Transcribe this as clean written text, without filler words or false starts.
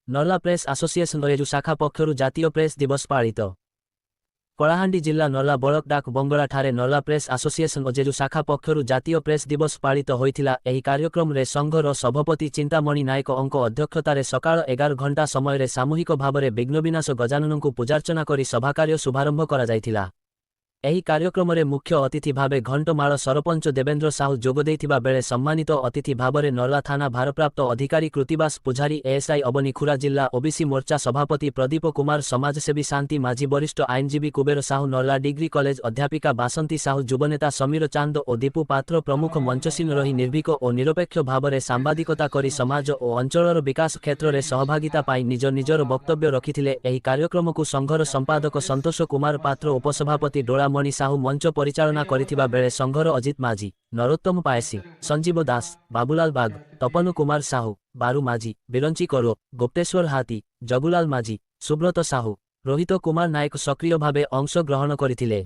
Narla press association Reju ଶାଖା ପକ୍ଷରୁ ଜାତୀୟ ପ୍ରେସ୍ ଦିବସ ପାଳିତ। କଳାହାଣ୍ଡି ଜିଲ୍ଲା ନର୍ଲା ବଳକ ଡାକ ବଙ୍ଗଳା ଠାରେ ନର୍ଲା ପ୍ରେସ୍ ଆସୋସିଏସନ ଅଜେଜୁ ଶାଖା ପକ୍ଷରୁ ଜାତୀୟ ପ୍ରେସ୍ ଦିବସ ପାଳିତ ହୋଇଥିଲା। ଏହି କାର୍ଯ୍ୟକ୍ରମରେ ସଂଘର ସଭାପତି ଚିନ୍ତାମଣି ନାୟକଙ୍କ ଅଧ୍ୟକ୍ଷତାରେ ସକାଳ 11 ଘଣ୍ଟା ସମୟରେ ସାମୂହିକ ଭାବରେ ବିଘ୍ନବିନାଶ ଗଜାନନଙ୍କୁ ପୂଜାର୍ଚ୍ଚନା କରି ସଭାକାର୍ଯ୍ୟ ଶୁଭାରମ୍ଭ କରାଯାଇଥିଲା। ଏହି କାର୍ଯ୍ୟକ୍ରମରେ ମୁଖ୍ୟ ଅତିଥି ଭାବେ ଘଣ୍ଟମାଳ ସରପଞ୍ଚ ଦେବେନ୍ଦ୍ର ସାହୁ ଯୋଗଦେଇଥିବା ବେଳେ ସମ୍ମାନିତ ଅତିଥି ଭାବରେ ନର୍ଲା ଥାନା ଭାରପ୍ରାପ୍ତ ଅଧିକାରୀ କୃତିବାସ ପୂଝାରୀ, ଏଏସ୍ଆଇ ଅବନୀ ଖୁରା, ଜିଲ୍ଲା ଓବିସି ମୋର୍ଚ୍ଚା ସଭାପତି ପ୍ରଦୀପ କୁମାର, ସମାଜସେବୀ ଶାନ୍ତି ମାଝୀ, ବରିଷ୍ଠ ଆଇନଜୀବୀ କୁବେର ସାହୁ, ନର୍ଲା ଡିଗ୍ରୀ କଲେଜ ଅଧ୍ୟାପିକା ବାସନ୍ତୀ ସାହୁ, ଯୁବନେତା ସମୀର ଚାନ୍ଦ ଓ ଦୀପୁ ପାତ୍ର ପ୍ରମୁଖ ମଞ୍ଚସୀନ ରହି ନିର୍ଭୀକ ଓ ନିରପେକ୍ଷ ଭାବରେ ସାମ୍ବାଦିକତା କରି ସମାଜ ଓ ଅଞ୍ଚଳର ବିକାଶ କ୍ଷେତ୍ରରେ ସହଭାଗିତା ପାଇଁ ନିଜ ନିଜର ବକ୍ତବ୍ୟ ରଖିଥିଲେ। ଏହି କାର୍ଯ୍ୟକ୍ରମକୁ ସଂଘର ସମ୍ପାଦକ ସନ୍ତୋଷ କୁମାର ପାତ୍ର, ଉପସଭାପତି ଡୋଳାମଣି ସାହୁ ମଞ୍ଚ ପରିଚାଳନା କରିଥିବା ବେଳେ ସଂଘର ଅଜିତ ମାଝୀ, ନରୋତ୍ତମ ପାଏସି, ସଞ୍ଜୀବ ଦାସ, ବାବୁଲାଲ ବାଗ, ତପନ କୁମାର ସାହୁ, ବାରୁ ମାଝୀ, ବିରଞ୍ଚି କରୋ, ଗୁପ୍ତେଶ୍ୱର ହାତୀ, ଜଗୁଲାଲ ମାଝୀ, ସୁବ୍ରତ ସାହୁ, ରୋହିତ କୁମାର ନାୟକ ସକ୍ରିୟ ଭାବେ ଅଂଶଗ୍ରହଣ କରିଥିଲେ।